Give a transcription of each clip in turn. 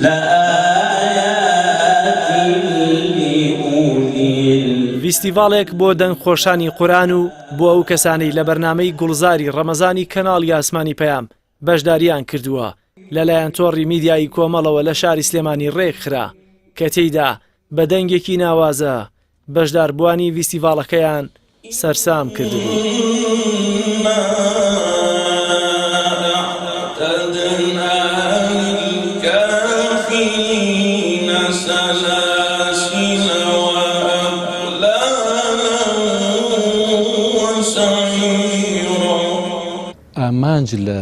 لآیات لأولی ڤیستیڤاڵێک بۆ دەنگخۆشانی قورئان و بۆ ئەو کەسانەی لە بەرنامەی گوڵزاری ڕەمەزانی کەناڵی ئاسمانی پەیام بەشداریان کردووە لەلایەن تۆڕی میدیایی کۆمەڵەوە لە شاری سلێمانی ڕێکخرا کە تێیدا بە دەنگێکی ناوازە بەشداربووانی ڤیستیڤاڵەکەیان سەرسام کردبوو. ئامانج لە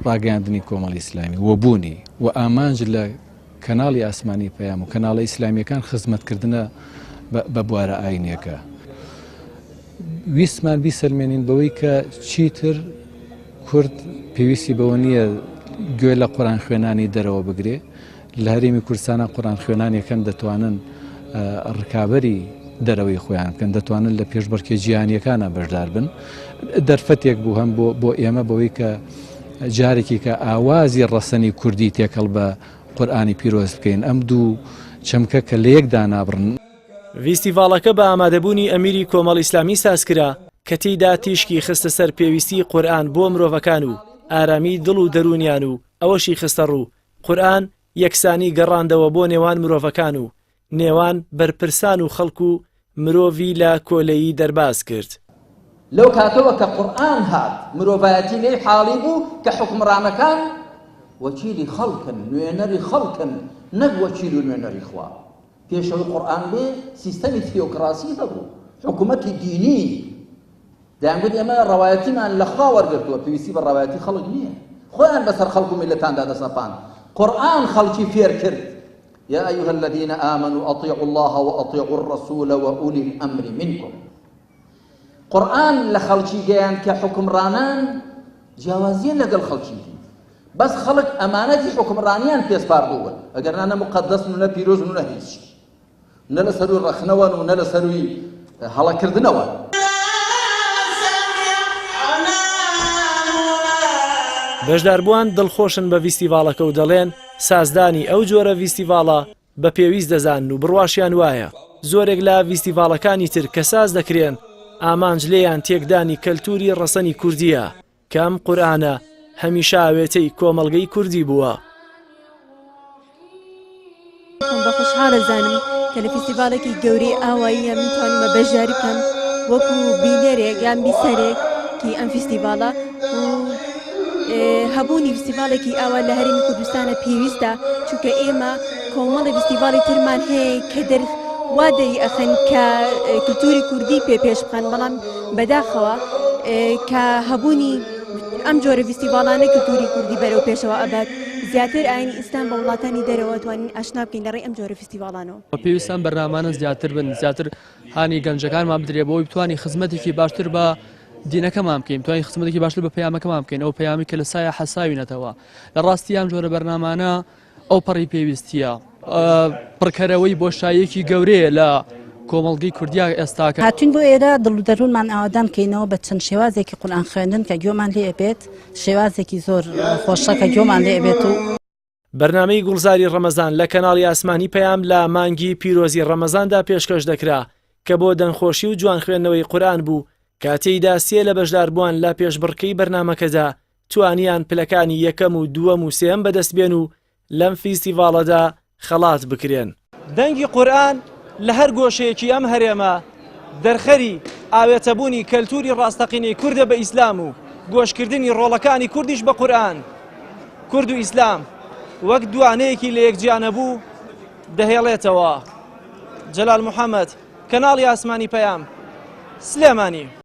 ڕاگەیاندنی کۆمەڵی ئیسلامی و بوونی و ئامانج لە کەناڵی ئاسمانی پەیام و کەناڵە ئیسلامیەکان خزمەتکردنە بە بوارە ئاینیەکە. ویستمان بیسەلمێنین بەوەی کە چیتر کورد پێویستی بەوە نییە گوێ لە قورآن خوێنانی دەرەوە بگرێ لە هەرێمی کوردستانە قورآن خوێنان یەکەم دەتوانن ڕکابەری دەرەوەی خۆیان بکەن دەتوانن لە پێشبڕکێ جیهانیەکانە بەشدار بن دەرفەتێک بوو هەم بۆ ئێمە بەوەی کە جارێکی کە ئاوازی ڕەسەنی کوردی تێکەڵ بە قورئانی پیرۆز بکەین ئەم دوو چەمکە کە لە یەک دانابڕن. ڤیستیڤاڵەکە بە ئامادەبوونی ئەمیری کۆمەڵ ئیسلامی سازکرا کە تێیدا تیشکی خستە سەر پێویستیی قورئان بۆ مرۆڤەکان و ئارامیی دڵ و دەروونیان و ئەوەشی خستەڕوو قورئان یەکسانی گەڕاندەوە بۆ نێوان مرۆڤەکان و نێوان بەرپرسان و خەڵک و مرۆڤی لە کۆلەیی دەرباز کرد. لەو کاتەوە کە قورئان هات مرۆڤایەتی لێی حاڵی بوو کە حوکمڕانەکان وەکیلی خەڵکن، نوێنەری خەڵکن نەک وەکیل و نوێنەری خوا. پێش ئەوەی قورئان بێ سیستەمی تیۆکراسی هەبوو، حکوومەتی دینی. دەیانگوت ئێمە ڕەوایەتیمان لە خوا وەرگرتووە، پێویستی بە ڕەوایەتی خەڵک نییە. خۆیان بەسەر خەڵک و میللەتاندا دەسەپاند. قورئان خەڵکی فێر کرد یا ایها الذین آمنوا اطیعوا الله واطیعوا الرسول واولی الامر منکم. قورئان لە خەڵکی گەیاند کە حوکمڕانان جیاوازییان لەگەڵ خەڵکی دی. بەس خەڵک ئەمانەتی حوکمڕانیان پێ سپاردوون، ئەگەرنا نە موقەدەسن و نە پیرۆزن و نە هیچ. نە لە سەرووی ڕەخنەوەن و نە لە سەرووی هەڵەکردنەوەن. بەشداربووان دڵخۆشن بە ڤیستیڤاڵەکە و دەڵێن، سازدانی ئەو جۆرە ڤیستیڤاڵە بە پێویست دەزانن و بڕواشیان وایە زۆرێک لە ڤیستیڤاڵەکانی تر کە ساز دەکرێن ئامانج لێیان تێکدانی کەلتوری ڕەسەنی کوردییە کە ئەم قورئانە هەمیشە ئاوێتەی کۆمەڵگەی کوردی بووە. خۆم بە خۆشحاڵ ئەزانم کە لە فیستیڤاڵێکی گەورەی ئاواییە من توانیمە بەشداری بکەم وەکو بینەرێک یان بیسەرێکی ئەم فیستیڤاڵە و هەبوونی فیستیڤاڵێکی ئاوا لە هەرێمی کوردستانە پێویستە چونکە ئێمە کۆمەڵی فیستیڤاڵی ترمان هەیە کە دەر وا دەری ئەخەن کە کللتوری کوردی پێ پێش بخەن بەڵام بەداخەوە کە هەبوونی ئەم جۆرە فیستیڤاڵانە کللتوری کوردی بەرەو پێشەوە ئەبات زیاتر ئاینی ئیسلام بە وڵاتانی دەرەوە توانین ئاشنا بکەین لە ڕێی ئەم جۆرە فیستیڤاڵانەوە. پێویستە ئەم بەرنامانە زیاتر بن، زیاتر هانی گەنجەکانمان بدرێ بۆ ئەوەی بتوانین خزمەتێکی باشتر بە دینەکەمان بکەین، بتوانین خزمەتێکی باشتر بە پەیامەکەمان بکەین، ئەو پەیامی کە لە سایە حەساوینەتەوە. لە ڕاستی ئەم جۆرە بەرنامانە ئەوپەڕی پێویستییە. پڕکەرەوەی بۆشاییەکی گەورەیە لە کۆمەڵگەی کوردیا ئێستاکە. هاتوین بۆ ئێرە دڵ و دەروونمان ئاوەدان کەینەوە بە چەند شێوازێکی قورئان خوێندن کە گوێمان لێ ئەبێت شێوازێکی زۆر خۆشە کە گوێمان لێ ئەبێت و. بەرنامەی گوڵزاری ڕەمەزان لە کەناڵی ئاسمانی پەیام لە مانگی پیرۆزی ڕەمەزاندا پێشکەش دەکرا کە بۆ دەنگخۆشی و جوان خوێندنەوەی قورئان بوو کە تێیدا سێ لە بەشداربووان لە پێشبڕکێی بەرنامەکەدا توانیان پلەکانی یەکەم و دووەم و سێیەم بەدەست بێن و لەم فیستیڤاڵەدا خەڵات بکرێن. دەنگی قورئان لە هەر گۆشەیەکی ئەم هەرێمە دەرخەری ئاوێتەبوونی کەلتوری ڕاستەقینەی کوردە بە ئیسلام و گۆشکردنی ڕۆڵەکانی کوردیش بە قورئان. کورد و ئیسلام وەک دوانەیەکی لەیەک جیانەبوو دەهێڵێتەوە. جەلال محەمەد، کەناڵی ئاسمانی پەیام، سلێمانی.